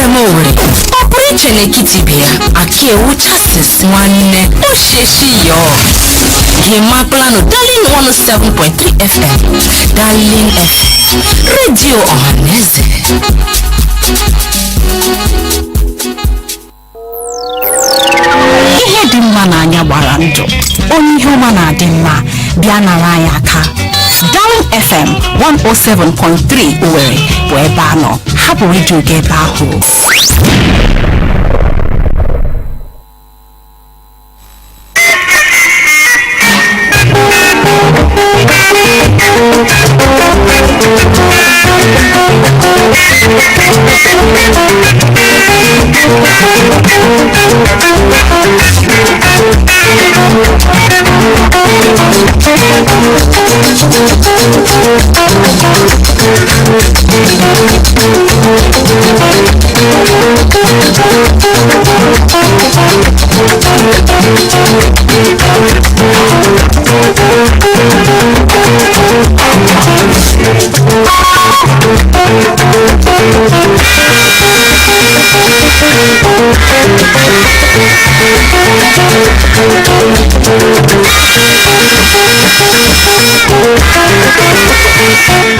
Kpọmkwem Owerri ọ pụrụ iche n'etiti ibe ya Akiewu Justice nwanne Osheshi yo Himaplanụ Darling 107.3 FM, Darling FM, redio ọhaneze. Ihe dị mma n'anya gbara ndụ, onye ihe ọma na-adị mma bịa nara anyị aka. Darling FM 107.3 Owerri bụ ebe a nọ. Hapụ redio gị ebe ahụ.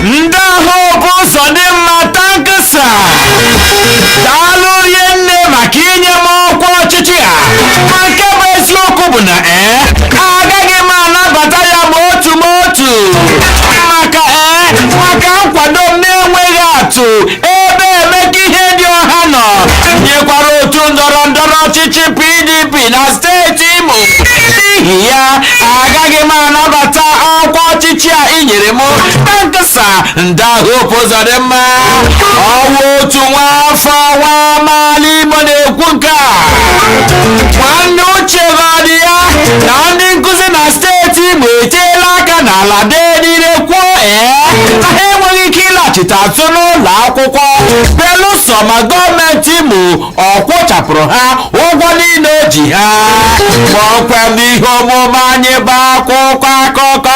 Ndị ahụ bụ ụzọ dị mma tankịsa. Daalụ rie nne maka inye m ọkwa ọchịchị a. Ma nke bụ eziokwu bụ na agaghị m anabata ya ma otu ma otu, maka nkwado m na-enweghị atụ ebe Emeka ihe dị ọha nọ nyekwara otu ndọrọ ndọrọ ọchịchị PDP na steeti Imo. N'ihi ya, agaghị m anabata ọkwa ọchịchị a i nyere m na nkesa. Ndị Hope Uzodimma ọwụ otu nwa afọ nwa amaala Imo na-ekwu nke a. Nwanne uche dị ya na ndị nkụzi na steeti Imo eteela aka n'ala dee niile kwuo na ha enweghị ike ịlaghachite azụ n'ụlọ akwụkwọ belụsọ ma gọọmenti Imo ọ kwụchapụrụ ha ụgwọ niile o ji ha. Kpọmkwem n'ihe omume anyị bụ akwụkwọ akụkọ,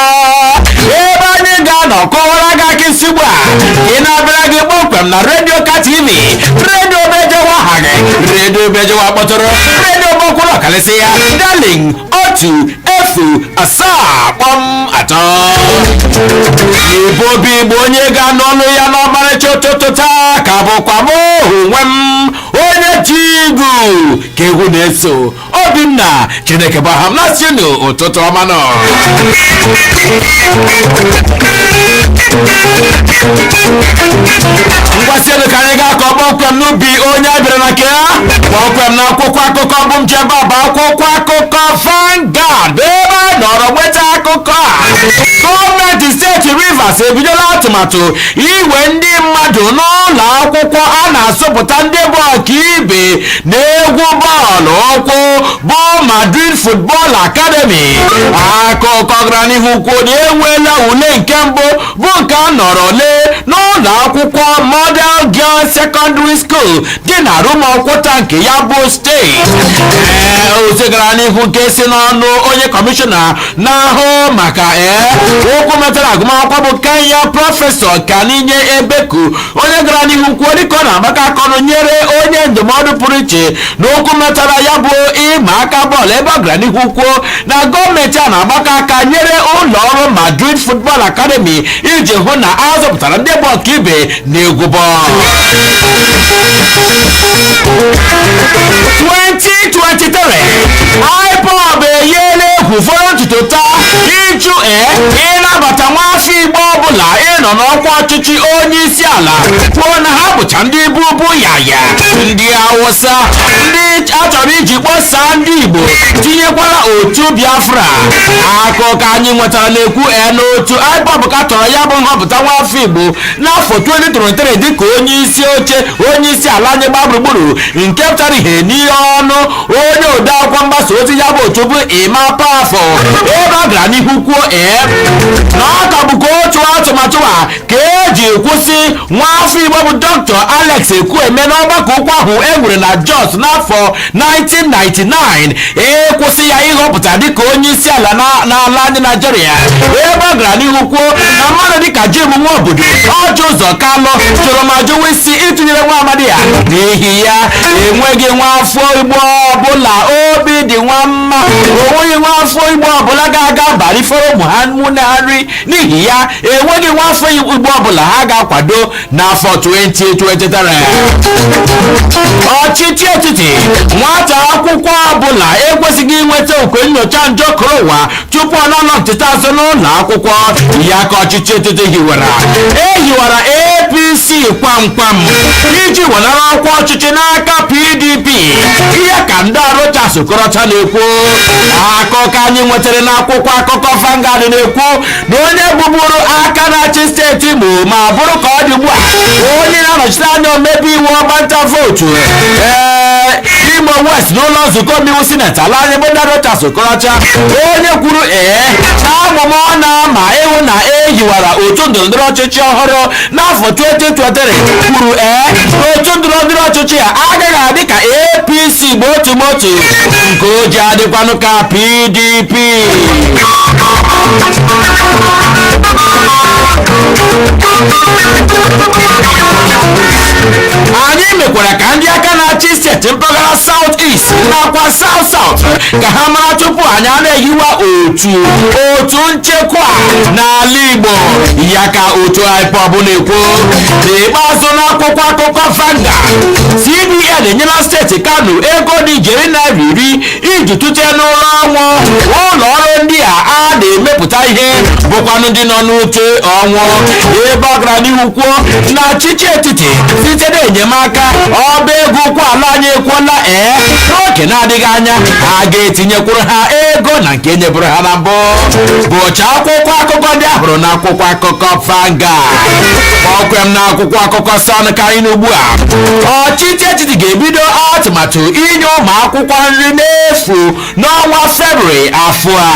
ebe anyị ga-anọ kọwara gị aka isi ugbu a ị na-abịara gị kpọmkwem na redio ka TV, redio bejewa aha gị, redio bejewa kpọtụrụ redio gbakwuru ọkalịsị ya, Darling 107.3. Igbo obi Igbo, onye ga-anụ ọnụ ya n'ọmarịcha ụtụtụ taa ka bụkwa m onwe m, onye ji igwu ka egwu na-eso, Obinna Chineke bụ aha m. Na-asị unu ụtụtụ ọma nọ. Ngwasị elu ka anyị ga-akọ kpọmkwem n'ubi onye a bịara na nke ya, kpọmkwem na akwụkwọ akụkọ bụ njebe bụ akwụkwọ akụkọ Vanguard, bụ ebe a nọrọ nweta akụkọ a. Gọọmenti steeti Rivers ebidola atụmatụ iwe ndị mmadụ n'ụlọ akwụkwọ a na-asụpụta ndị bụ ọkaibe na-egwu bọọlụ ụkwụ bụ Madrid Football Academy. Akụkọ gara n'ihu kwuo na enweela ule nke mbụ bụ nke a nọrọ lee n'ụlọ akwụkwọ Model Girls Secondary School dị na Rumuokwuta nke ya bụ steeti. Ozi gara n'ihu nke si n'ọnụ onye kọmishọna na-ahụ maka okwu metara agụmakwụkwọ bụ Kenya, Prọfesọ Kaninye Ebeku, onye gara n'ihu kwuo dịka ọ na-agbakọ akọnụ nyere onye ndụmọdụ pụrụ iche n'okwu metara ya bụ ịma aka bọọlụ, ebe ọ gara n'ihu kwuo na gọọmenti a na-agbakọ aka nyere ụlọ ọrụ Madrid Football Academy iji hụ na a zọpụtara ndị bụ ọkaibe na egwu bọọlụ. 2023 IPOB eyiela egwu fọrọ ntutu taa ịjụ ịnabata nwaafọ Igbo ọbụla ịnọ n'ọkwa ọchịchị onye isi ala, kwuo na ha bụcha ndị bubu yaya, ndị Awụsa, ndị a chọrọ iji kpọsaa ndị Igbo, tinyekwara otu Biafra. Akụkọ anyị nwetara na-ekwu n'otu IPOB katọrọ ya bụ nhọpụta nwaafọ Igbo n'afọ 2023 dịka onye isi oche onye isi ala anyị gba gburugburu, nke pụtara ihe n'ihe ọnụ onye ode akwụkwọ mgbasa ozi ya bụ otu bụ Emma Powerful, ebe a gara n'ihu kwuo na ọ ka bụkwa otu atụmatụ a ka eji ji kwụsị nwa afọ Igbo bụ Dr. Alex Ekwueme n'ọgbakọ ukwu ahụ e nwere na Jos n'afọ 1999, ịkwụsị ya ịhọpụta dịka onye isi ala n'ala ndị Naijiria, ebe ọ gara n'ihu kwuo na mmadụ dịka Jim Nwobodo, Orji Uzor Kalu jụrụ ma jụwa isi ịtụnyere nwa amadi ya. N'ihi ya, enweghị nwa afọ Igbo ọbụla obi dị nwa mma, onweghị nwa afọ Igbo ọbụla ga-aga barifere ụmụ ha nwune ha nri. N'ihi ya, enweghị nwa afọ Igbo ọbụla ha ga-akwado n'afọ 2023. Ọchịchị etiti: nwata akwụkwọ ọbụla ekwesịghị inweta okwe nyocha njọkọrọ ụwa tupu ọ na-anọ ntịta azụ n'ụlọ akwụkwọ ya, ka ọchịchị etiti hiwara. Ehiwara APC kwamkwam iji wenara ọkwa ọchịchị n'aka PDP, ihe ka ndị Rochas Okorocha na-ekwu. Akụkọ anyị nwetara n'akwụkwọ akụkọ Vanguard na-ekwu na onye bụburu aka na-achị steeti Imo ma bụrụ ka ọ dị ugbu a onye na-anọchite anya omebe iwu ọgbanta vootu Imo West n'ụlọ nzukọ omeiwu sineti ala anyị bụ ndị Rochas Okorocha, onye kwuru na amụma ọ na-ama ịhụ na e hiwara otu ndọrọndọrọ ọchịchị ọhụrụ n'afọ 2023, kwuru na otu ndọrọndọrọ ọchịchị a agaghị adị ka APC bụ otu motu nke o ji adịkwanụ ka PDP. Anyị mekwara ka ndị aka na-achị steeti mpaghara South East nakwa South South ka ha mara tupu anyị a na-ehiwa otu nchekwa n'ala Igbo, ya ka otu IPOB na-ekwu. N'ikpeazụ, n'akwụkwọ akụkọ Vanguard, CBN enyela steeti Kano ego dị ijeri naira 10 iji tụte n'ụlọ ọnwụ ụlọ ọrụ ndị a a na-emepụta ihe bụkwanụ ndị nọ n'ute ọnwụ, ebe ọ gara n'ihu kwuo na ọchịchị etiti site n'enyemaka ọba ego ukwu ala anyị ekwuola n'oge na-adịghị anya a ga-etinyekwuru ha ego na nke nyeburu ha na mbụ. Bụcha akwụkwọ akụkọ ndị ahụrụ na akwụkwọ akụkọ Vanguard. Kpọkwem na akwụkwọ akụkọ Sun ka anyị n'ugbu a, ọchịchị etiti ga-ebido atụmatụ inye ụmụ akwụkwọ nri n'efu n'ọnwa Febrụwarị afọ a.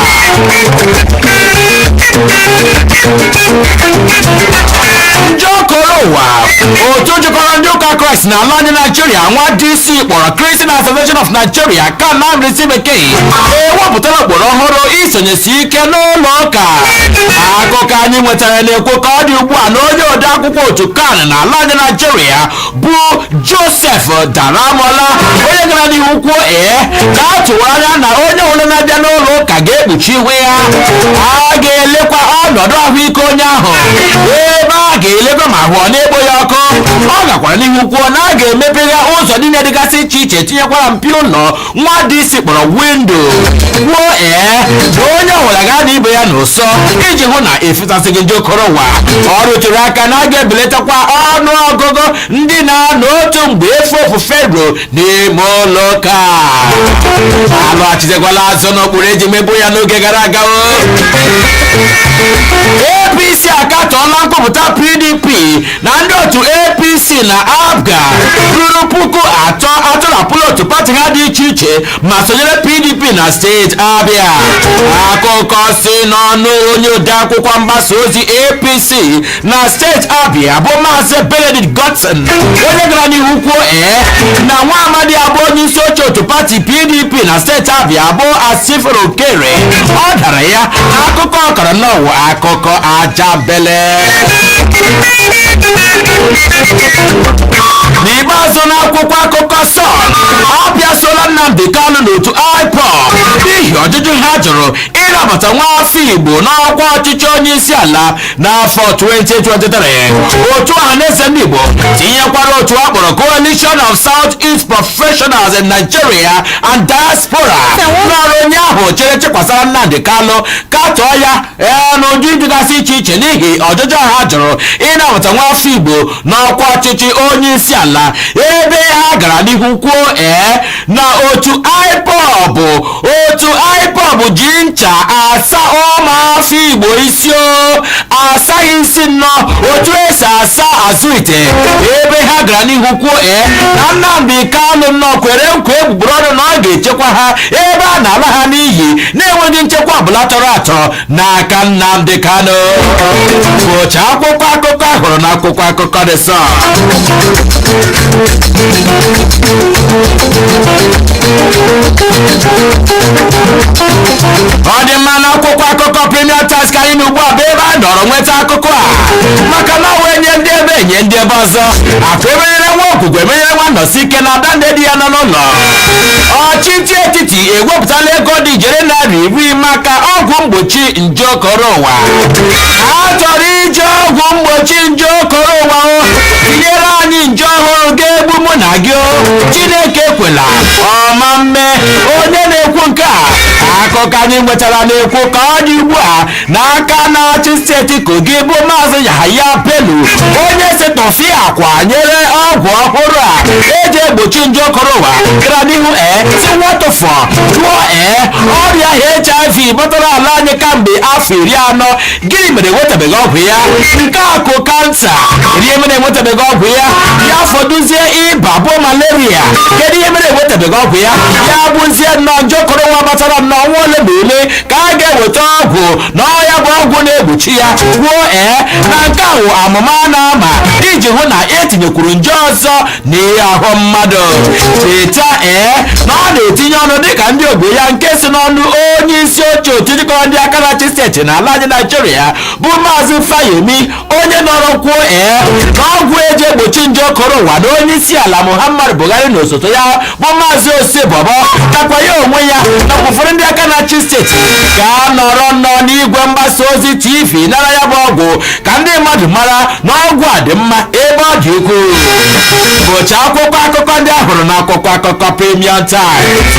Njọkọrọ ụwa, otu jikọrọ ndị ụka Kraịst na ala anyị Naijiria, nwa DC kpọrọ Christian Association of Nigeria, ka na mrịsị bekee, ewepụtara ụkpụrụ ọhụrụ isonyesi ike n'ụlọ ụka. Akụkọ anyị nwetara na-ekwu ka ọ dị ugbu a na onye ode akwụkwọ otu kan na ala anyị Naijiria bụ Joseph Daramola, onye gara n'ihu kwuo ka a tụwara anya na onye ọbụla na-abịa n'ụlọ ụka ga-ekpuchi ihu ya, a ga-elekwa ọnọdụ ahụike onye ahụ, ebe a ga-elekwa ma ahụ ọ na-ekpo ya ọkụ. Ọ gakwara n'ihu kwuo na a ga-emepegha ụzọ niile dịgasị iche iche, tinyekwara mpio ụlọ nwa DC kpọrọ window, kwuo na onye ọbụla ga-ana ibe ya n'ụsọ iji hụ na efesasịghị nje okoro ụwa. Ọ rụtụrụ aka na a ga-ebelatakwa ọnụ ọgụgụ ndị na-anọ otu mgbe efe ofufe ruo n'ime ụlọ ụka. Alọghachitekwala azụ n'okpuru eji mebu ya n'oge gara aga o. APC akatọọla nkwupụta PDP na ndị otu APC na APGA ruru 3000 atọrapụla otu pati ha dị iche iche ma sonyere PDP na steeti Abịa. Akụkọ si n'ọnụ onye odeakwụkwọ mgbasa ozi APC na steeti Abịa bụ Maazị Benedict Godson, onye gara n'ihu kwuo na nwa amadi abụ onye isi oche otu pati PDP na steeti Abịa bụ Asifuru Okere, ọ dara ya akụkọ ọkọrọ n'ụwa akụkọ ajabele. N'ikpeazụ, n'akwụkwọ akụkọ Sun, abịasola Nnamdi Kanu n'otu IPOB n'ihi ọjụjụ ha jụrụ ịnabata nwa afọ Igbo n'ọkwa ọchịchị onye isi ala n'afọ 2023. Otu Ọhaneze ndị Igbo tinyekwara otu a kpọrọ Coalition of South East Professionals in Nigeria and Diaspora nọrọ onye ahụ chere chekwasara Nnamdi Kanu katọọ ya n'ụdị dịgasị iche iche n'ihi ọjụjụ ha jụrụ ịnabata nwa afọ Igbo n'ọkwa ọchịchị onye isi ala, ebe ha gara n'ihu kwuo na otu IPOB ji ncha asa ụmụafọ Igbo isi o. Asaghị isi nnọọ otu esi asa azụ ite. Ebe ha gara n'ihu kwuo na Nnamdi Kanu nnọọ kwere nkwa egbugbere ọnụ na ọ ga-echekwa ha, ebe a na-ala ha n'iyi na-enweghị nchekwa ọbụla tọrọ atọ n'aka Nnamdi Kanu. Bụcha akwụkwọ akụkọ ahụrụ na akwụkwọ akụkọ The Sun. Ọ dị mma, na akwụkwọ akụkọ Premium Times ka anyị na ugbu a bụ ebe a nọrọ nweta akụkọ a, maka na wee nye ndị ebe enye ndị ebe ọzọ akụ emenyere nwa okwukwe emenyere nwa nọsi ike na ada ndị di ya nọ n'ụlọ. Ọchịchị etiti ewepụtala ego dị ijeri naira 10 maka ọgwụ mgbochi nje okoro ụwa. A chọrọ iji ọgwụ mgbochi nje okoro ụwa o tinyere anyị nje ọhụrụ ga-egbu mụ na gị o. Chineke ekwela, ọma mme. Onye na-ekwu nke a, akụkọ anyị nwetara na-ekwu ka ọ dị ugbu a n'aka na-achị steeti Kogi bụ Maazị Yahaya Bello, onye si tọfịa akwa nyere ọgwụ ọhụrụ a eji egbochi nje okoro ụwa, gara n'ihu si nwatụfọ jụọ ọrịa HIV batara ala anyị kamgbe afọ 40, gịnị mere enwetabeghị ọgwụ ya? Nke akụ kansa, kedu ihe mere enwetabeghị ọgwụ ya? Ya fọdụzie ịba bụ malaria, kedu ihe mere enwetabeghị ọgwụ ya? Ya bụzie nnọọ nje okoro nwa batara nnọọ nwa ole ma ole ka a ga-eweta ọgwụ na ọya bụ ọgwụ na-egbochi ya, kwuo na nke ahụ amụma na-ama iji hụ na etinyekwuru nje ọzọ n'ihe ahụ mmadụ. Cheta na ọ na-etinye ọnụ dịka ndị ogbe ya nke si n'ọnụ onye isi oche otu jikọrọ ndị aka na-achị steeti n'ala anyị Naijiria bụ Maazị Fayemi, onye nọrọ kwuo na ọgwụ eji egbochi nje okoro ụwa na onye isi ala Muhammadu Buhari na osote ya bụ Maazị Osebobo nakwa ya onwe ya nakwa ụfọdụ ndị aka na-achị steeti ga-anọrọ nnọọ n'igwe mgbasa ozi TV nara ya bụ ọgwụ ka ndị mmadụ mara na ọgwụ a dị mma ebe ọ dị ukwuu. Bụcha akwụkwọ akụkọ ndị ahụrụ na akwụkwọ akụkọ Premium Times.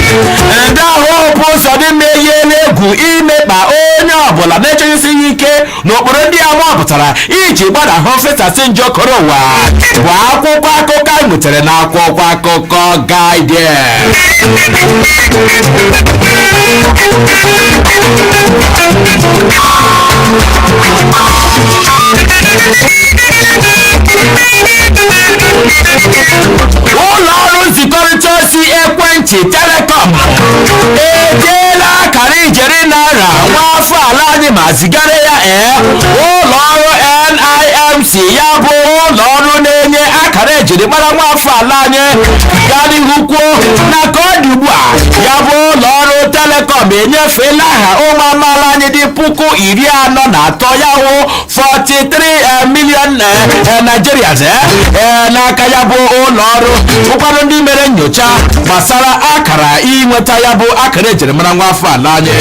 Ndị ahụ bụ ụzọ dị mma eyiela egwu imekpa onye ọbụla na-echegisighị ike n'okporo ndị a mapụtara iji gbadahụ fesasị nje okoro ụwa, bụ akwụkwọ akụkọ anyị nwetara na akwụkwọ akụkọ Guardian. Ụlọ ọrụ nzikọrịta ozi ekwentị telecom edeela akara ijeri naira nwa afọ ala anyị ma zigara ya ụlọ ọrụ NIMC, ya bụ ụlọ ọrụ na-enye akara ejirimara nwa afọ ala anyị. Gaa n'ihu kwuo na ka ọ dị ugbu a, ya bụ ụlọ ọrụ telecom enyefeela aha ụmụ amaala anyị dị 43,000, ya wụ 43 million Nigerians n'aka ya bụ ụlọ ọrụ, bụkwanụ ndị mere nyocha gbasara akara inweta ya bụ akara ejirimara nwa afọ ala anyị.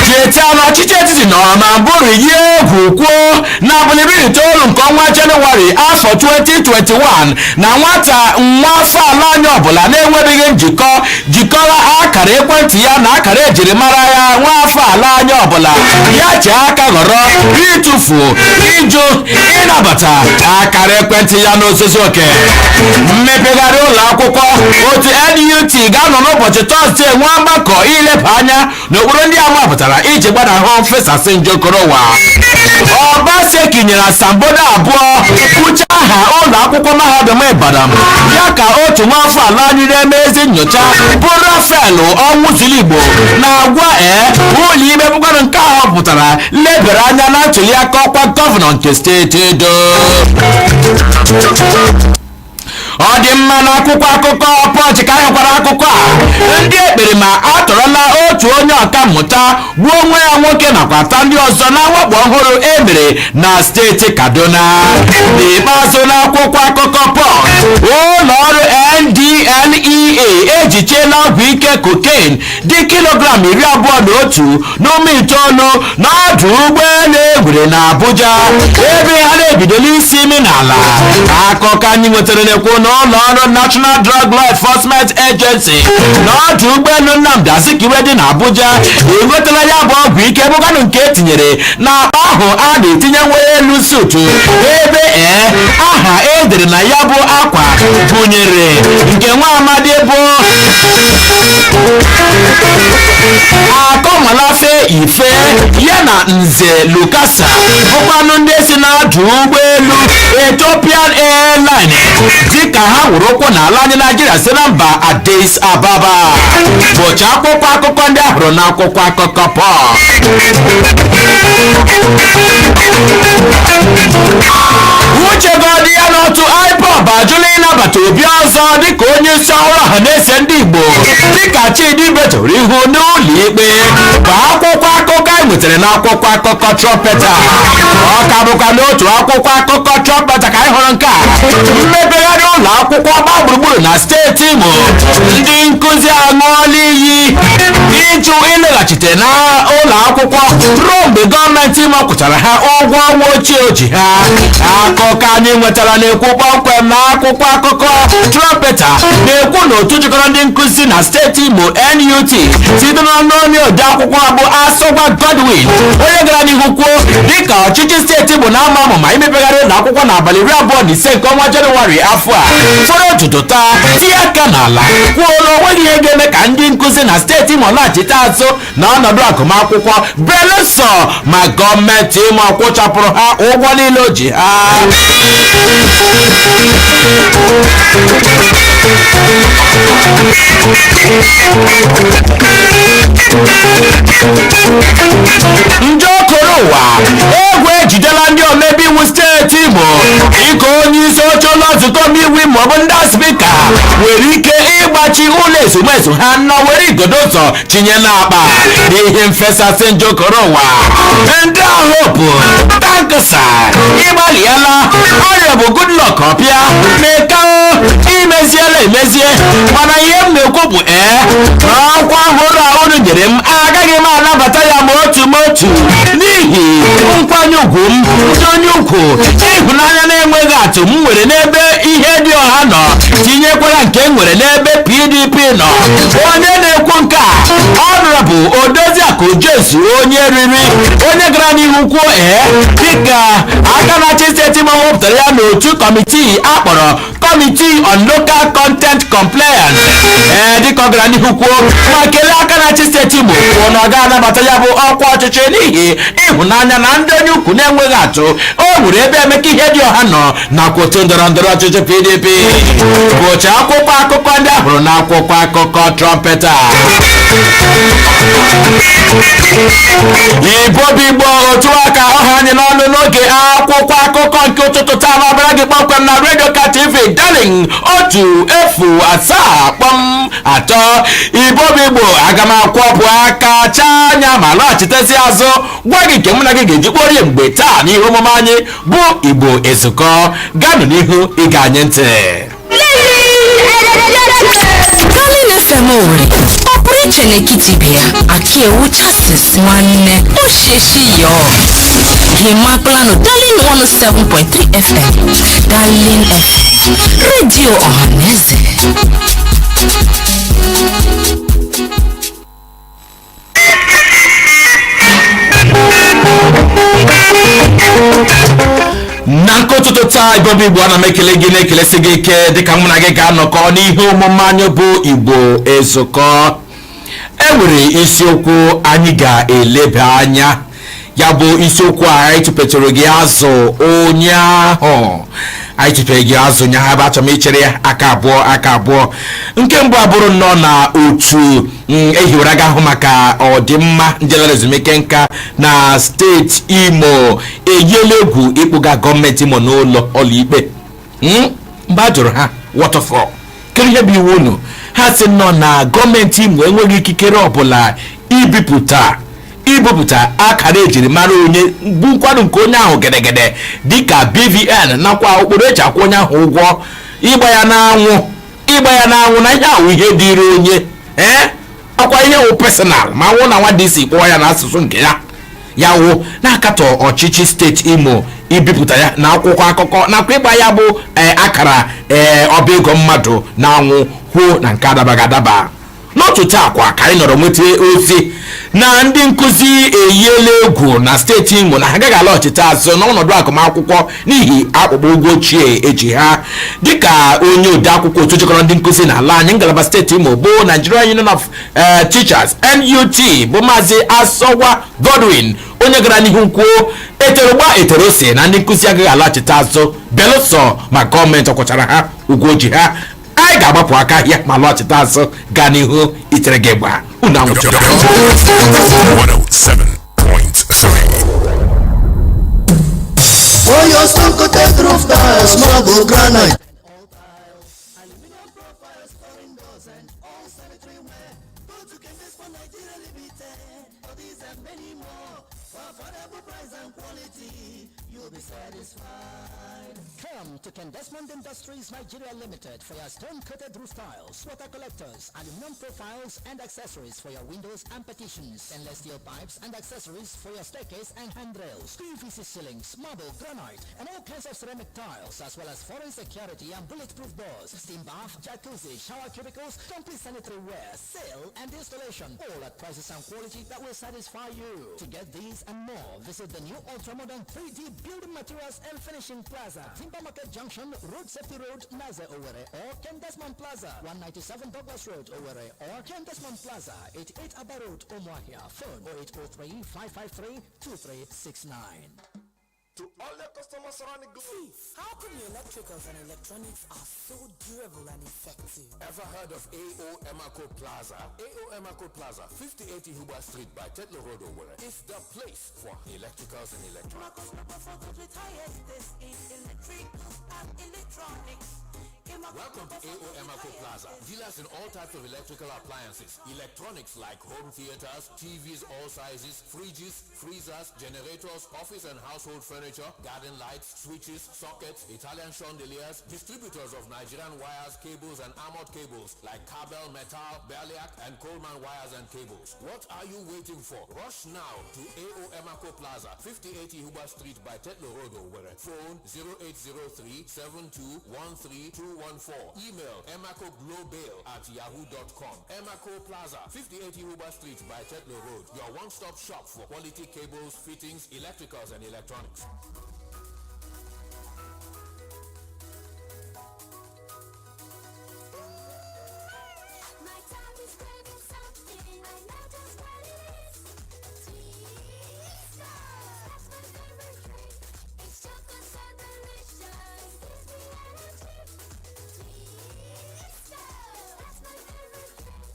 Cheta na ọchịchị etiti nọrọ na mbụrụ yi egwu kwuo na abalị 19 nke ọnwa Jenụwarị afọ 2021 na nwata nwa afọ ala anyị ọbụla na-enwebeghị njikọ jikọrọ akara ekwentị ya na akara ejirimara ya nwa afọ ala anyị ọbụla, ya ji aka ghọrọ ịtụfu ịjụ ịnabata akara ekwentị ya n'ozuzu oke. Mmepegharị ụlọ akwụkwọ, otu NUT ga-anọ n'ụbọchị Tọzdee nwa mgbakọ ileba anya n'okpuru ndị a mapụtara iji gbanahụ mfesasị njokoro ụwa. Obaseki nyere asambodo 2 kwucha aha ụlọ akwụkwọ mahadum Ibadan ya ka otu nwaafọ ala anyị na-eme ezi nyocha bụ Rafael Ọnwụziligbo na-agwa ụlọ ikpe bụkwanụ nke ahụ pụtara lebere anya na ntuli aka ọkwa gọvanọ nke steeti Edo. Ọ dị mma, na akwụkwọ akụkọ Punch ka anyị hụkwara akụkọ a. Ndị ekperima atọrọla otu onye ọka mmụta, gbuo nwa ya nwoke nakwa ata ndị ọzọ na mwakpo ọhụrụ e mere na steeti Kaduna. N'ikpeazụ, na akwụkwọ akụkọ Punch, ụlọ ọrụ NDLEA ejichiela ọgwụ ike cocaine dị kilogram 21.9 n'ọdụ ụgbọelu egwure na Abuja, ebe ha na-ebidola isi imi n'ala. Akụkọ anyị nwetara na-ekwu na ụlọ ọrụ National Drug Law Enforcement Agency na ọdụ ụgbọelu Nnamdi Azikiwe dị na Abuja enwetala ya bụ ọgwụ ike, bụkwanụ nke etinyere n'akpa ahụ a na-etinye nwa elu sutu, ebe aha edere na ya bụ akwa gụnyere nke nwa amadi bụ Akọmalafe Ife ya na Nze Lukasa, bụkwanụ ndị si na-adụ ụgbọelu Ethiopian Airline dịka ha wụrụ ụkwụ n'ala anyị Naijiria si na mba Addis Ababa, bụcha akwụkwọ akụkọ ndị ahụrụ n'akwụkwọ akụkọ Punch. Uche gọdị ya n'otu IPOB ajụla ịnabata Obi ọzọ dịka onye isi ọhụrụ ọha na-ese ndị Igbo, dịka Chidi betụrụ ihu n'ụlọ ikpe, bụ akwụkwọ akụkọ anyị nwetara n'akwụkwọ akụkọ Trumpeta. Ọ ka bụkwa n'otu akwụkwọ akụkọ Trumpeta ka anyị hụrụ nke a: mmepegharị ụlọ akwụkwọ gbaa gburugburu na steeti Imo, ndị nkụzi aṅụọla iyi ịjụ ịlọghachite na ụlọ akwụkwọ ruo mgbe gọọmenti Imo kwụchara ha ụgwọ ọnwa ochie o ji ha. Akụkọ anyị nwetara na-ekwu kpọmkwem na akwụkwọ akụkọ Trumpeta na-ekwu na otu jikọrọ ndị nkụzi na steeti Imo, NUT, site n'ọnụ onye ode akwụkwọ bụ Asọgwa Godwin, onye gara n'ihu kwuo dịka ọchịchị steeti bụ na-ama amụma imepegharị ụlọ akwụkwọ n'abalị 25 nke ọnwa Jenụwarị afọ a, fọrọ ụtụtụ taa tinye aka n'ala kwuo na onweghị ihe ga-eme ka ndị nkụzi na steeti Imo laghachite azụ na ọnọdụ agụmakwụkwọ belụsọ ma gọọmenti Imo kwụchapụrụ ha ụgwọ niile o ji ha. Ndị okoro ụwa egwu ejidela ndị omebe iwu steeti Imo, dịka onye isi oche ụlọ nzukọ omeiwu Imo bụ ndị spika nwere ike ịgbachi ụlọ ezumezu ha nọ were igodo ụzọ tinye n'akpa n'ihe mfesasị. Ndị okoro ụwa, ndị ahụ bụ tanksa ịgbalịala ọrịa bụ Goodluck ọpịa meka imeziela emezie, mana ihe m na-ekwu bụ ee na ọkwa ọhụrụ a unu nyere m, agaghị m anabata ya ma otu ma otu, n'ihi nkwanye ugwu m, ndị onye ukwu, ịhụnanya na-enweghị atụ m nwere n'ebe ihe dị ọha nọ, tinyekwara nke m nwere n'ebe PDP nọ. Onye na-ekwu nke a, Honorable Odoziakụ Jesu onye riri, onye gara n'ihu kwuo ee dịka aka na-achị steeti ma wepụtara ya n'otu kọmitii akpọrọ Committee on Local Content Compliance. Ee, dịka ọ gara n'ihu kwuo ma kelee aka na-achị steeti Imo, kwuo na ọ ga-anabata ya bụ ọkwa ọchịchị n'ihi ịhụnanya na ndị onye ukwu na-enweghị atụ o nwere ebe Emeka ihe dị ọha nọ nakwa otu ndọrọ ndọrọ ọchịchị PDP, bụcha akwụkwọ akụkọ ndị ahụrụ na akwụkwọ akụkọ Trumpeta. Igbo bụ Igbo, otu aka ọha anyị n'ọnụ n'oge akwụkwọ akụkọ nke ụtụtụ taa na-abịara gị kpọmkwem na redio ka TV Darling 107.3. Igbo bụ Igbo, aga m akwọpụ aka chaa anya ma laghachitezi azụ gwa gị nke mụ na gị ga-eji kporie mgbe taa n'ihe omume anyị bụ Igbo Ezukọ. Ganụ n'ihu ịga anyị ntị. Darling FM Owerri, ọ pụrụ iche n'etiti ibe ya. Akiewu Justice nwanne Osheshi yo Gimakplano Darling 107.3 FM, Darling FM, redio ọhaneze. Na nke ụtụtụ taa, Igbo bụ Igbo, ana m ekele gị, na-ekelesi gị ike dịka mụ na gị ga-anọkọ n'ihe omume anyị bụ Igbo Ezukọ. E nwere isiokwu anyị ga-eleba anya, ya bụ isiokwu a anyị tụpetụrụ gị azụ ụnyaahụ. Anyị tụpere gị azụ ụnyaahụ ebe achọrọ m ichere ya aka abụọ aka abụọ. Nke mbụ abụrụ nnọọ na otu ehiwere aga ahụ maka ọdịmma ndị lara ezumike nka na steeti Imo eyiela egwu ịkpụga gọọmenti Imo n'ụlọ ọlụikpe. Mgbe a jụrụ ha waterfall, kedu ihe bụ iwu unu, ha sị nọ na gọọmenti Imo enweghị ikikere ọbụla ibipụta akara ejirimara onye bụ nkwado nke onye ahụ gedegede dịka BVN nakwa ụkpụrụ eji akwụ onye ahụ ụgwọ, ịgba ya n'anwụ na ihe ahụ ihe dịịrị onye ee ọkwa ihe wụ personal ma nwụ na nwa DC kpọọ ya n'asụsụ nke ya, ya wụ na-akatọ ọchịchị steeti Imo ibipụta ya na akwụkwọ akụkọ nakwa ịgba ya bụ akara ọba ego mmadụ na-anwụ, kwuo na nke adabaghị adaba. N'otu taa kwa ka anyị nọrọ nweta ozi na ndị nkụzi eyiela egwu na steeti Imo na ha agaghị alọghachite azụ n'ọnọdụ agụmakwụkwọ n'ihi akpụkpọ ụgwọ ochie eji ha. Dịka onye odeakwụkwọ otu jikọrọ ndị nkụzi n'ala anyị, ngalaba steeti Imo, bụ Nigerian Union of Teachers, NUT, bụ Maazị Asọgwa Godwin, onye gara n'ihu kwuo etere gba etere ose na ndị nkụzi agaghị alaghachite azụ belụsọ ma gọọmenti ọkwachara ha ụgwọ ji ha. Anyị ga-agbapụ aka ahịa ma lọghachite azụ gaa n'ihu itere gị gba unu anwụchara. 107.3. For your stone coated roof tiles, marble, granite. Aluminum profiles, foreign doors and all sanitary ware. Go to Kendesmond Nigeria Limited for these and many more. For affordable price and quality, you'll be satisfied. Come to Kendesmond Industries Nigeria Limited for your stone-coated roof tiles, water collectors, aluminum profiles and accessories for your windows and partitions, stainless steel pipes and accessories for your staircase and handrails, PVC ceilings, marble, granite, and all kinds of ceramic tiles, as well as foreign security and bulletproof doors, steam bath, jacuzzi, shower cubicles, complete sanitary ware, sale and installation, all at prices and quality that will satisfy you. To get these and more, visit the new ultra-modern 3D Building Materials and Finishing Plaza, Timber Market Junction, Road Safety Road, Naze, Owerri, or Ken Desmond Plaza, 197 Douglas Road, Owerri, or Ken Desmond Plaza, 88 Aba Road, Umuahia. Phone 0803 553 2369. To all the customers around the globe. How come your electricals and electronics are so durable and effective? Ever heard of AO Emako Plaza? AO Emako Plaza, 5080 Huba Street by Tetlow Road, Owerri, is the place for electricals and electronics. Electrical and electronics. Welcome to AO Emako Plaza. Dealers in all types of electrical appliances, electronics like home theaters, TVs all sizes, fridges, freezers, generators, office and household furniture, garden lights, switches, sockets, Italian chandeliers, distributors of Nigerian wires, cables and armored cables like Kabel Metal, Berliak and Coleman wires and cables. What are you waiting for? Rush now to AO Emako Plaza, 5080 Huba Street by Tetlow Road, Owerri. Phone 0803 7213 214. Email emacoglobal@yahoo.com. Emaco Plaza, 5080 Huba Street by Tetlow Road. Your one-stop shop for quality cables, fittings, electricals and electronics. My tongue is craving something. I know just what it is. Twister. That's my favorite drink. It's chocolate so delicious. Gives me energy. Twister. That's my favorite drink.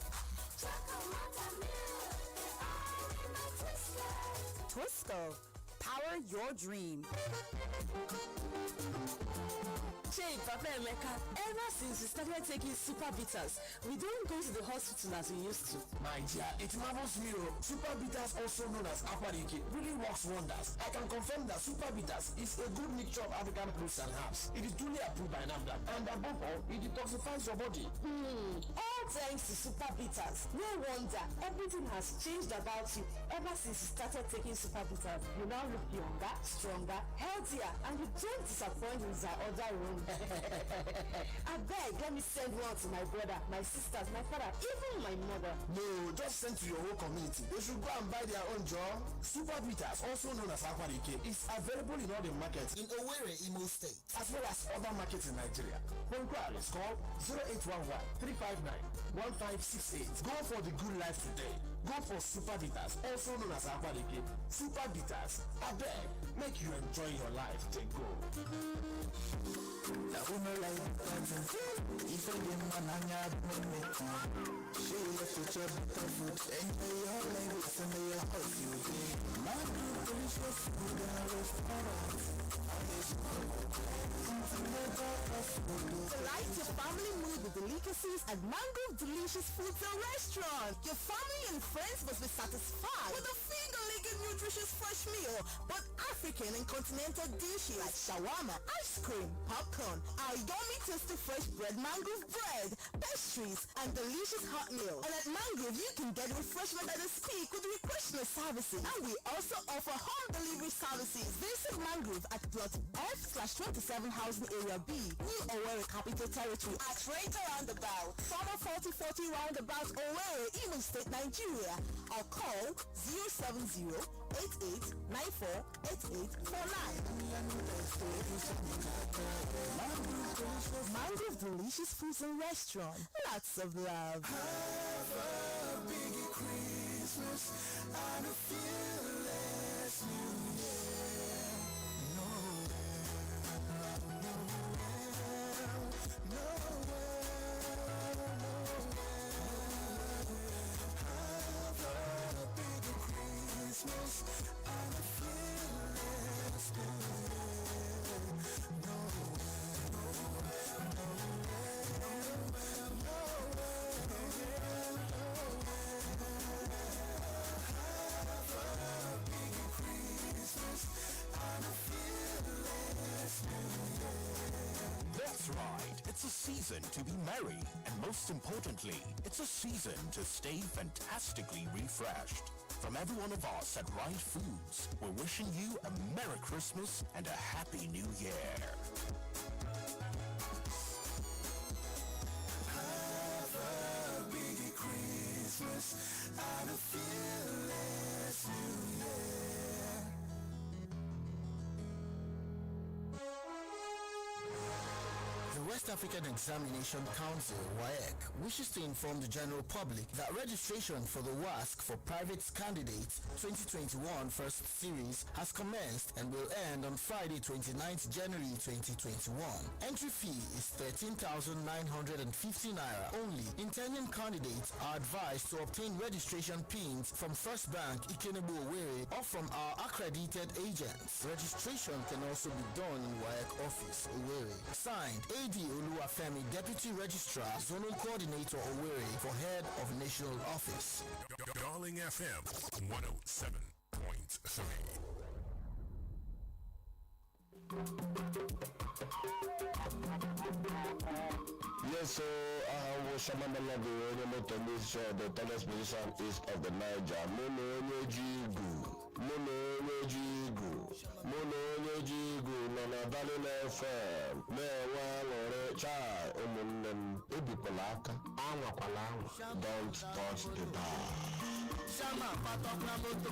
Chocolate malta milk. They're all in my Twister. Twisco, power your dream. Jay, Papa Emeka, ever since we started taking Super Bitters, we don't go to the hospital as we used to. My dear, it marvels me. Oh. Super Bitters, also known as Aquadike, really works wonders. I can confirm that Super Bitters is a good mixture of African fruits and herbs. It is duly approved by NAFDAC, and above all, it detoxifies your body. All thanks to Super Bitters. No wonder everything has changed about you ever since you started taking Super Bitters. You now look younger, stronger, healthier, and you don't disappoint with our other room. Abeg, let me send one to my brother, my sisters, my father, even my mother. No, just send to your whole community. They should go and buy their own job. Super Bitters, also known as Aquadike, is available in all the markets In Owerri, Imo State. As well as other markets in Nigeria. For inquiries, call 0811 359 1568. Go for the good life today. Go for Super Bitters, also known as Aquadike. Super Bitters, abeg, make you enjoy your life. Take go. Ife dị mma n'anya mme. She left to chop better food. Enjoy your life in your house you dey. Mango delicious food and restaurant. Delight your family mood with delicacies at Mango Delicious Foods and Restaurant. Your family and friends must be satisfied with a finger-licking nutritious fresh meal, both African and continental dishes like shawarma, ice cream, popcorn, our yummy tasty fresh bread, mangrove bread, pastries, and delicious hot hot meal. And at Mangrove, you can get refreshment at the speak with refreshment services. And we also offer home delivery services. Visit Mangrove at plot F/27 Housing Area B, New Owerri Capital Territory, at Renta Roundabout, former 4040 Roundabout, Owerri, Imo State, Nigeria. Or call 070 8894 8849. Mangrove Delicious Foods and Restaurant. Lots of love. Have a big Christmas and a fearless New Year. Noel, Noel, Noel, Noel. Have a big Christmas and a fearless New Year. Noel, Noel, Noel, That's right. It's a season to be merry. And most importantly, it's a season to stay fantastically refreshed. From every one of us at Right Foods, we're wishing you a Merry Christmas and a Happy New Year. Have a big Christmas and a fearless New Year. The West African Examination Council, WAEC, wishes to inform the general public that registration for the WASC for private candidates 2021 First Series has commenced and will end on Friday 29th January 2021. Entry fee is 13,950 Naira only. Intending candidates are advised to obtain registration pins from First Bank Ikenebu Owerri or from our accredited agents. Registration can also be done in WAEC office, Owerri. Signed, AD Oluwafemi, Deputy Registrar, Zonal Coordinator Owerri for Head of National Office. Darling FM 107.3. Yes, so aha m bụ Shama Melody, onye moto musician, the tallest musician east of the Niger. Mụ na onye ji igu, mụ na onye ji igu, mụ na onye ji igu nọ na Darling FM na-enwe aṅụrị. Chai, ụmụnne m, ebikwala aka, anwakwala anwa. Don't touch the dial. Shama patokla moto,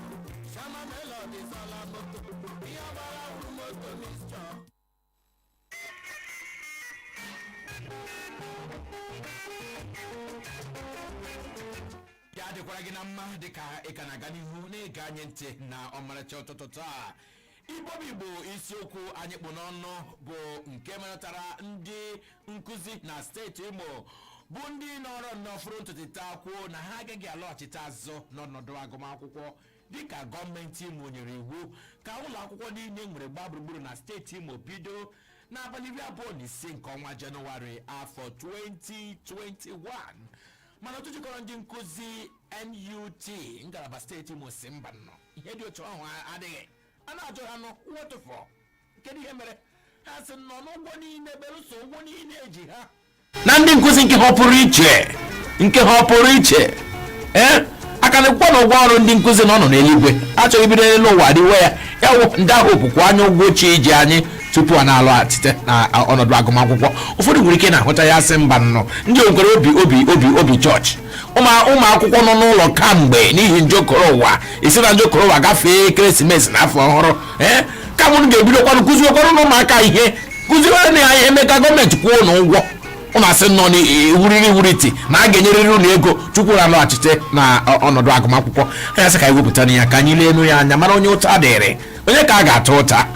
Shama Melody sala moto, ihe gbara wuru moto mixture. Ya dịkwara gị na mma dịka ị ka na-aga n'ihu na-ege anyị ntị na ọmarịcha ụtụtụ taa. Igbo bụ Igbo, isiokwu anyị kpụ n'ọnụ bụ nke metụtara ndị nkụzi na steeti Imo, bụ ndị nọrọ nnọọ furu ntutu taa kwuo na ha agaghị alọghachite azụ n'ọnọdụ agụmakwụkwọ, dịka gọọmenti Imo nyere iwu ka ụlọ akwụkwọ niile nwere gbaa gburugburu na steeti Imo bido n'abalị 25 nke ọnwa Jenụwarị afọ 2021. Mana otu jikọrọ ndị nkụzi NUT ngalaba steeti Imo si mba nọ, ihe dị otu ahụ adịghị. A na-ajụ ha nụ, what for? Kedu ihe mere ha sị nọ n'ụgwọ niile, belụsọ ụgwọ niile eji ha na ndị nkụzi nke ha pụrụ iche, nke ha pụrụ iche? Ee, aka na akwụkwọ na ụgwọ ọrụ ndị nkụzi nọ nọ n'eluigwe achọghị ibido n'elu ụwa adịwe ya. Ya wụ ndị ahụ bụkwa anya ụgwọ ochie iji anyị tupu a na-alọghachite na ọnọdụ agụmakwụkwọ. Ụfọdụ nwere ike na-ahụta ya sị mba nnọọ, ndị nkwere obi obi obi obi chọọchị, ụmụ ụmụ akwụkwọ nọ n'ụlọ kamgbe n'ihi njokọrọ ụwa, esi na njokọrọ ụwa gafee ekeresimesi na afọ ọhụrụ. Ee, kama unu ga-ebidokwanụ kụziekwanụ na ụmụaka ihe, kụziere na ya ihe, mee ka gọọmenti kwụọ na ụgwọ ụnụ, asị nọ n'wuriri wuriti na a ga-enyerịrị unu ego chukwu na-alọghachite na ọnọdụ agụmakwụkwọ. Anyị asị ka anyị wepụta ya ka anyị lee enu ya anya, mara onye ụta dịrị, onye ka a ga-ata ụta.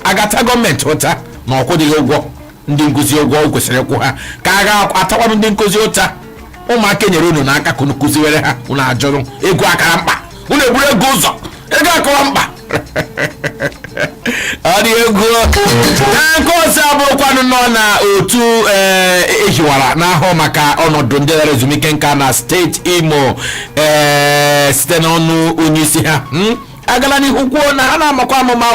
A ga-ata gọọmenti ụta na ọkwụdịghị ụgwọ ndị nkụzi ụgwọ o kwesịrị ịkwụ ha, ka a ga-atakwanụ ndị nkụzi ụta, ụmụaka enyere unu n'aka ka unu kụziwere ha, unu ajụrụ ego akara mkpa, unu eburu ego ụzọ, ego akọwa mkpa. Ọ dị egwu. Na nke ọzọ abụrụkwanụ nọ na otu ee ehiwara n'ahụ maka ọnọdụ ndị lara ezumike nka na steeti Imo, ee site n'ọnụ onye isi ha, agala n'ihu kwuo na ha na-amakwa amụma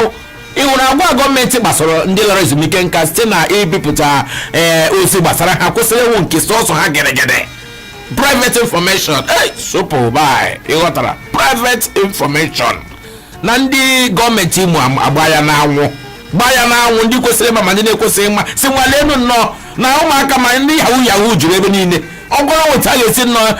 ịhụrụ agwa gọọmenti gbasara ndị lara ezumike nka site na ibipụta ee ozi gbasara ha kwesịrị ịwụ nke sọsọ ha gịrịgịrị. Private information, hey, sopo bye. Ịghọtara? Private information na ndị gọọmenti Imo agba ya n'anwụ, gbaa ya n'anwụ. Ndị kwesịrị ịma ma ndị na-ekwesịghị ịma si nwalenu nnọọ na ụmụaka ma ndị yahoo yahoo juru ebe niile. Ọ gwara otu a ga-esi nnọọ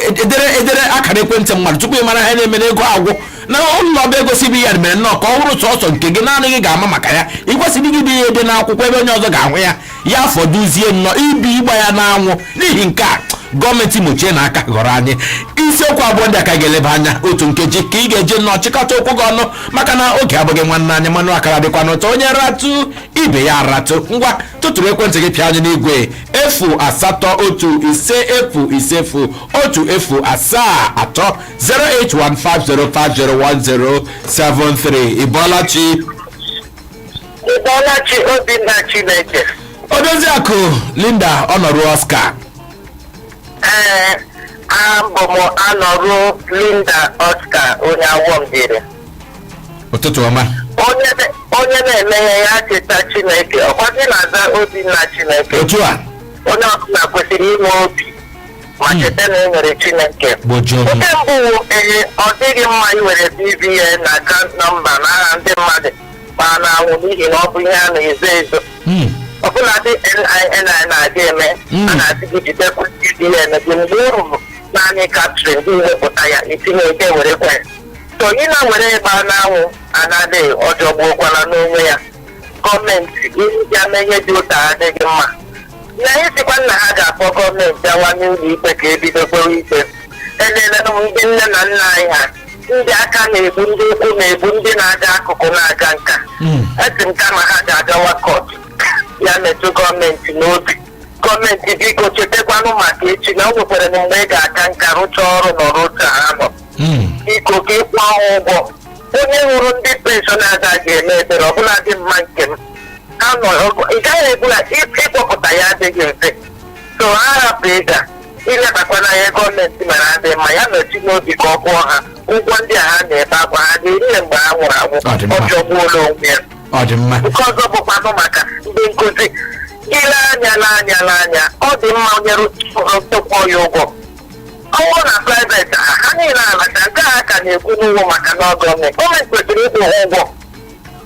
edere edere akara ekwentị mmadụ tupu ị mara ha na-eme n'ego agwụ na ụlọ ọba ego CBN mere nnọọ ka ọ bụrụ sọsọ nke gị naanị gị ga-ama maka ya. Ị kwesịrị gị dị ya ede n'akwụkwọ ebe onye ọzọ ga-ahụ ya, ya fọdụzie nnọọ ibi ịgba ya n'anwụ. N'ihi nke a, gọọmenti mochie na aka ghọrọ anyị. Isiokwu abụọ ndị a ka ga-eleba anya. Otu nkeji ka ị ga-eji nnọọ chịkọta okwu gị ọnụ, maka na oge abụghị nwanne anyị. Mmanụ akara dịkwa n'ụtọ, onye ratụ ibe ya ratụ. Ngwa, tụtụrụ ekwentị gị, pịa anyị n'igwe 08150501073, 08150501073. Ịbọọla chi? Ịbọọla chi, Obinna Chineke. Odoziakụ Linda Ọnọrụ Oscar. Ee, abụ m Anọrụ Linda Oscar, onye Awọmdịrị. Ụtụtụ ọma. Onye na-emeghe ya cheta Chineke, ọkwa gị na-aza Obinna Chineke? Otu a. Onye ọbụla kwesịrị inwe obi ma cheta na e nwere Chineke. Gbojuo m. Nke mbụ wụ, ee, ọ dịghị mma iwere BVN na account number n'aha ndị mmadụ ma na-anwụ, n'ihi na ọ bụ ihe a na-ezo ezo. Ọbụladị NIN na-adị eme a na-asị gị jidekwa BVN gị. Mgbe o ruru naanị capturing gị wepụta ya itinye eke were kwe so ị na-were ịgba n'anwụ anaghị ọjọgbuokwala n'onwe ya. Gọọmenti ihe ya mee ihe dị ụta adịghị mma na ịsịkwa nna ha ga-akpọ gọọmenti gawa n'ụlọ ikpe ka ebido kpewe ikpe. Elele m ndị nne na nna anyị ha, ndị aka na-egbu, ndị ụkwụ na-egbu, ndị na-aga akụkụ na-aga nka. Esi m kama ha ga-agawa court, ya metụ gọọmenti n'obi. Gọọmenti, biko chetakwanụ maka echi na o nwekwara na mgbe ị ga-aka nka, rụchaa ọrụ nọrọ otu a ha nọ. Biko, ka ịkwụ ahụ ụgwọ. Onye hụrụ ndị pension agaghị eme ebere ọbụla dị mma nke m ha nọ, ị gaghị ebu ya ịkpọpụta ya adịghị mfe. So ha hapụ ịga ilebakwana ihe gọọmenti mere adịghị mma, ya nọchi n'obi ka ọ kwụọ ha ụgwọ ndị a ha na-ebe akwa. Ha ga-eri ya mgbe ha nwụrụ anwụ. Ọ dị mma. Ọ jọgbuola onwe ya. Ọ dị mma. Nke ọzọ bụkwanụ maka ndị nkụzi. Ile anya n'anya n'anya, ọ dị mma onye rụtụkwọ ya ụgwọ ọnwụ na private ha niile alacha. Nke a ka na-ekwu n'ụgwọ maka na gọọmenti kwesịrị ịkwụ ha ụgwọ.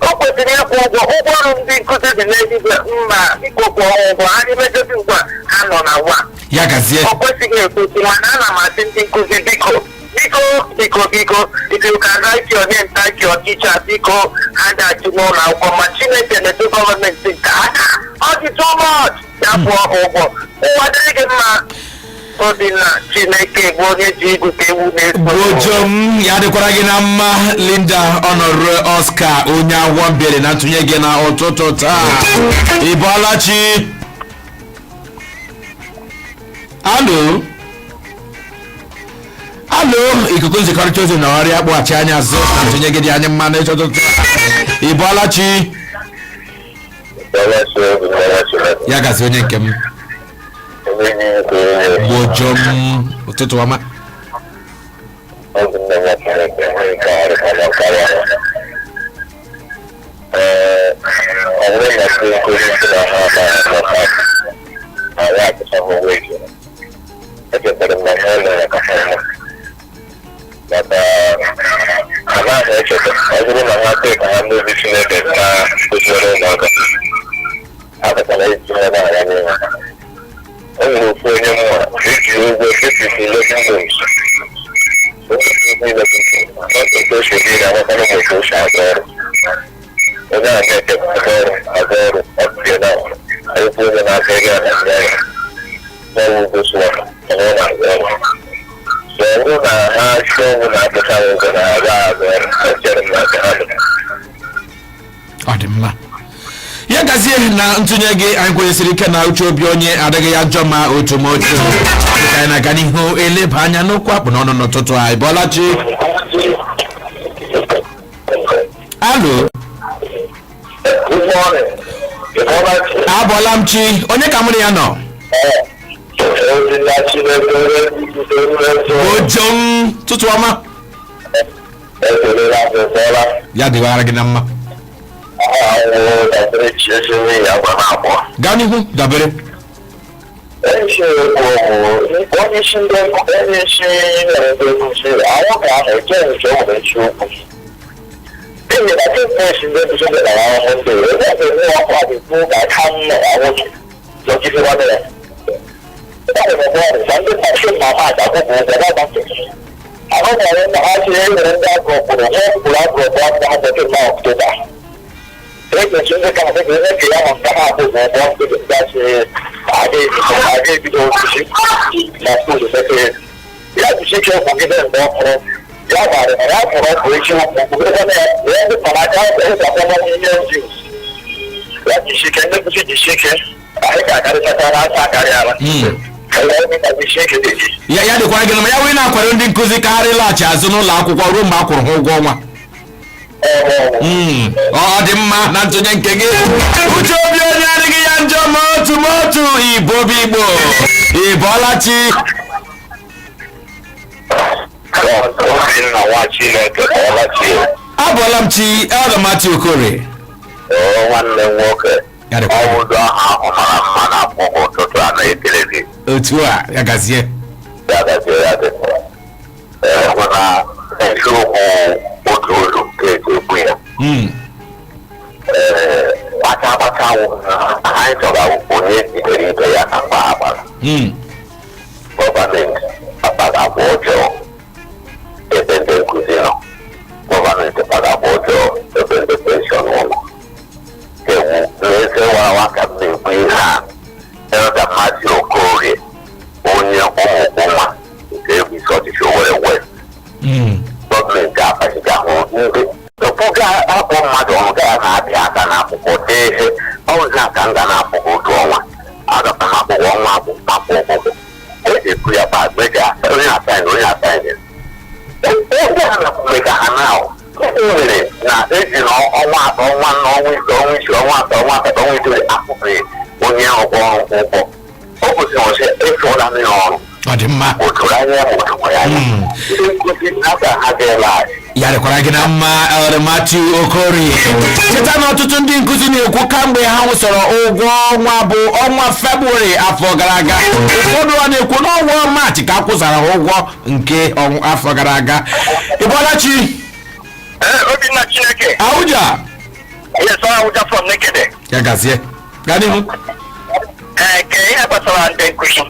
O kwesịrị ịkwụ ụgwọ ụgwọ ọrụ ndị nkụzi dị n'eluigwe mma. Biko, kwụọ ha ụgwọ ha n'imejọzi ugbu a ha nọ na wa. Ya gazie. Ọ kwesịghị ekwesị, mana ana m asị ndị nkụzi, biko, biko, biko, biko, if you can write your name, thank your teacher. Biko, ha ga-achị n'ụlọ akwụkwọ ma Chineke na-eto gọọmenti nke aka ọ dị too much, ya kwụọ ha ụgwọ. Ụwa dịrị gị mma, Obinna Chineke bụ onye ji igwe ka ewu na-eso. Gbojom, ya dịkwara gị na mma, Linda Ọnọrụ Oscar, onye Agwọ mbịarị, na ntụnye gị na ụtụtụ taa. Ị bọọla chi? Alo, alo, ikuku nzikọrịta ozi na ọrịa kpọghachi anya azụ na ntụnye gị dị anyị mma n'ịchọtụ taa. Ị bọọla chi? Ya gazi, onye nke m. Gbojom, ụtụtụ ọma. Ọ bụrụ na ndị nkụzi si na ha anaghị alọta na ya achịchaghị ụgwọ ejiri, echetara m na ha mere kacha mma maka anaghị echeta. Ọ bụrụ na ha tee ka ha n'obi Chineke na kụziere ụmụaka ha kakwara etinye n'ala n'ihu. O nwere ofu onye mma eji ụgwọ 50 11 months, onye ji ụgwọ 11 months. Otu o si dị na-amakwana m otu o si aga ọrụ. Onye a na-eke aga ọrụ aga ọrụ ọtụtụ na okwu onye na-aka ego a na ya n'ọrụ ugbo sụwa ọ na-aga ọrụ. So ọ bụrụ na ha chụọ ọgwụ na akpụcha ụgwọ na ha agaghị aga ọrụ, echere m na nke ha mere. Ọ dị mma, ya gazie na ntụnye gị. Anyị kwenyesiri ike na uche obi onye adịghị ya njọ ma otu ma otu. Dịka anyị na-aga n'ihu eleba anya n'okwu akpụ n'ọnụ n'ụtụtụ a. Ịbọọla chi? Alo. Good morning. Abọọla m chi. Onye ka mụrụ ya nọ? Obinna Chineke. Ojom, tụtụ ọma. Ekelela m bọla. Ya dịwara gị na mma. Ahụ dabere chi ezi ya gwa na abụọ. Gaa n'ihu, dabere. Onye isi ndị onye isi na-ede nkuzi ahụ ka ahụ eche nke ọ bụ eziokwu. N'ihi na kemgbe esi ndị nkuzi bịara ahụhụ ndị ebe ọ bụ ọkụ adịkwu ka aka mma nwoke nọgidekwana ya. Ọ bụ ọrụ ka ndị mmasị ma ha ga-akwụkwọ ụgwọ na ntị. Ahụ nwere ndị ha sị e nwere ndị agụ kwuru ha kwuru agụ bụ afọ ha bekee na Ọktoba. Ekwesị ndị ka adịghị ihe ka ya ma nke ha abụghị ụgwọ ndị gasị aga ebido osisi na skuul mepee. Ya jisi ike kwugide mgbe ọ pụrụ ya gwara na ya pụrụ ọkụ eziokwu kwugidekwana ya ya ndị mmanaka ịgwakwana ihe ndị ya jisi ike ndị nkụzi jisi ike anyị ga-akarịchata n'aka akarịala. Ya ya dịkwara gị na ma ya wee na-akwado ndị nkụzi karị laghachi azụ n'ụlọ akwụkwọ ruo mgbe a kwụrụ ha ụgwọ ọnwa. Ọ dị mma na ntụnye nke gị. Uche obi onye adịghị ya njọ ma otu ma otu. Igbo bụ Igbo, ị bọọla chi. Obinna nwa Chineke, bọọla chi. Abọọla m chi, Elder Matthew Okorie. Oo, nwanne m nwoke. Ya dịkwa gị. Ọwụdụ ahụ mara mma na akwụkwọ ụtụtụ a na-ekele gị. Otu a, ya gazie. Ya gazie, ya dịkwa. Ee, mana eziokwu otu olu nke eziokwu ya. Ee, gbata gbata wụ anyị chọrọ onye jidere ibe ya na mgba agbara. Gọọmenti akpaghị agwa ọjọọ ebe ndị nkụzi nọ. Gọọmenti kpaghị agwa ọjọọ ebe ndị penshọn nọ. Ewu n'eze wawa ka m na-ekwu ihe a. Elder Matthew Okorie, onye ụmụnwa nke egwusi ọchịchị Owerri West. Gọọmenti akpachiga hụ ndị tupu akpọ mmadụ ọrụ gara na-abịa aka n'akwụkwọ dee ihe ọzọ aka m ga na-akwụkwọ otu ọnwa agakwa m akwụkwọ ọnwa akwụkwọ ụgwọ ekwu ya ba gbega onye asaịn onye asaịn ndị a na-akwụkwọ ka ha na nwere na eji na ọnwa atọ, ọnwa anọ, ọnwa ise, ọnwa isii, ọnwa atọ, ọnwa asatọ, ọnwa itoolu akwụkwọ onye ụgwọ ọrụ ụgwọ o kwesịrị ọsị ịchụla mmiri ọrụ. Ọ dị mma. O doro anya ma o dokwara anya ndị nkụzi aka ha ga-ele anyị. Ya dịkwara gị na mma, Elder Matthew Okorie. Cheta na ọtụtụ ndị nkụzi na-ekwu kamgbe ha nwụsọrọ ụgwọ ọnwa bụ ọnwa Febrụwarị afọ gara aga, ụfọdụ ha na-ekwu n'ọnwa Maachị ka a kwụsara ha ụgwọ nke afọ gara aga. Ị bọọla chi. Obinna Chineke. Abuja. Yes, Abuja from Nekede. Ya gazie, gaa n'ihu. Ee, ke ihe gbasara ndị nkụzi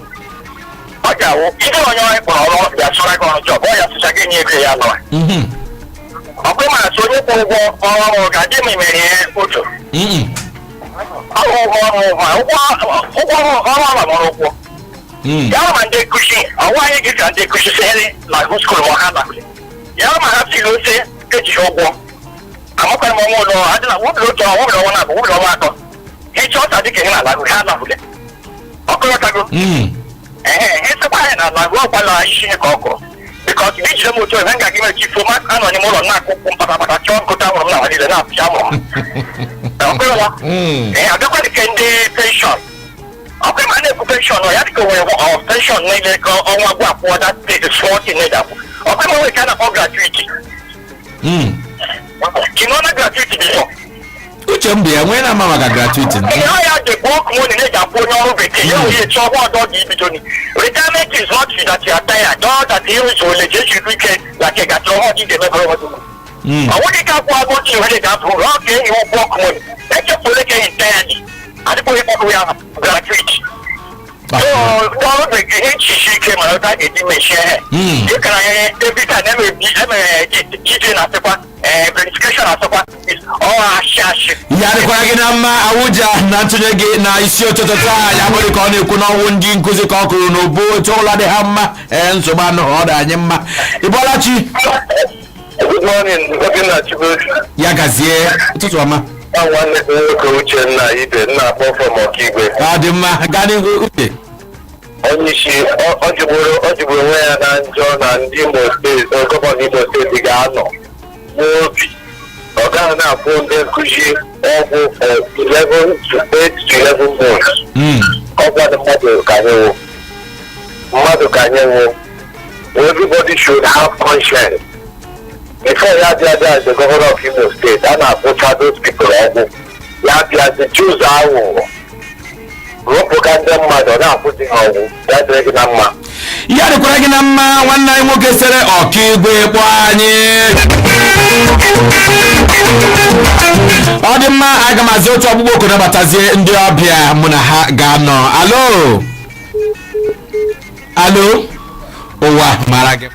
ọ ga-awụ ihe onye ọrụ kpọrọ ọrụ ya sụra gị ọrụ job ọ ya sụcha gị nye ego ya nọrọ. Ọ bụrụ ma sị onye kwụrụ ụgwọ ọrụ ọrụ ga-adị ma imere ihe otu ọ bụ ụgwọ ọrụ ụgwọ ụgwọ ọrụ ọrụ ọrụ mụrụ ụgwọ ya ma ndị nkụzi ọwụ anyị gị ka ndị nkụzi sịrị na skuul ma ha na ya ma ha siri ose ejighị ụgwọ amakwara m ọnwa ụlọ adịla wụbụla otu ọnwa wụbụla ọnwa na-abụ wụbụla ọnwa atọ ịchọ ọta dị ka ihe na-alagụ ha alahụle ọkọlọtago. Ehe, esekwa anyị na alagụ ọkwa na isi ihe ka ọ kụrụ bikọs mgbe ijide m otu ebe m ga-aga ime chi fo ma anọ n'ime ụlọ na-akụ ụkwụ mpatapata chọọ nkụta nwụrụ m na niile na-apụcha mụrụ m ọkụrụla. Ee, abịakwa dịka ndị penshọn ọkụ ma na-ekwu penshọn ọ ya dịka onwere ọ penshọn niile ka ọnwa gwụ akwụọ that state 40 na akwụ ọkụ ma nwere ka a na-akpọ gratuity kinona gratuity before. Uche m dị ya nwee na-ama maka gratuity. Ihe ọ ya dị bụ ọkụ money na-eji akwụ onye ọrụ bekee ya nwere chọọ ọgwụ ọdọ dị ibido ni retirement is not that you are tired all that you is ole jesu ike na ke ga chọọ ọdị ga-emebere ọdụ ọ nweghị ka akwụ agụ otu ihe ga-abụ uru ọ ka enyi ụgwọ ọkụ money echefuola ka entirely adịkwaghị ịkpọkụ ya gratuity. So ndị ọrụ bekee ihe nchichi ike mara ụta ga-eji mechie ha dịka na ihe every time emere ije na-asịkwa verification asịkwa ọ ashị ashị. Ya dịkwara gị na mma, Awụja, na ntụnye gị na isi ụtụtụ taa. Ya bụrụ ka ọ na-ekwu n'ọnwụ ndị nkụzi ka ọ kụrụ n'obu otu ụlọ dị ha mma. Ee, nsogbu anụ ọ dị anyị mma. Ị bọọla chi. Good morning, Obinna Chukwu. Ya gazie, ụtụtụ ọma. Ọ nwanne gị nwoke Uchenna Ibe nna akpọ from Ọkigwe. Ọ dị mma, gaa n'ihu, Uche. Onye isi ọ jụgburu onwe ya na njọ na ndị Imo steeti, gọvanọ Imo steeti ga-anọ n'obi ọ gaghị na-akwụ ndị nkụzi ọgwụ for 11 to 8 to 11 months. Ọ gwara mmadụ ka anyị wụ mmadụ ka anyị wụ. Everybody should have conscience. Before ya bịa bịa as the governor of Imo State, a na-akwụcha those people ọgwụ. Ya bịa the Jews aghụghọ rụpụta. na-akpọga ndị mmadụ, ọ na-akwụzi ha ọgwụ. Ya dịrị gị na mma. Ya dịkwara gị na mma. Nwanne anyị nwoke sere Ọkaigwe kpọọ anyị. Ọ dị mma, aga m azi otu ọgbụgbọ oku nabatazie ndị ọbịa mụ na ha ga-anọ. Alo, alo, ụwa mara gị.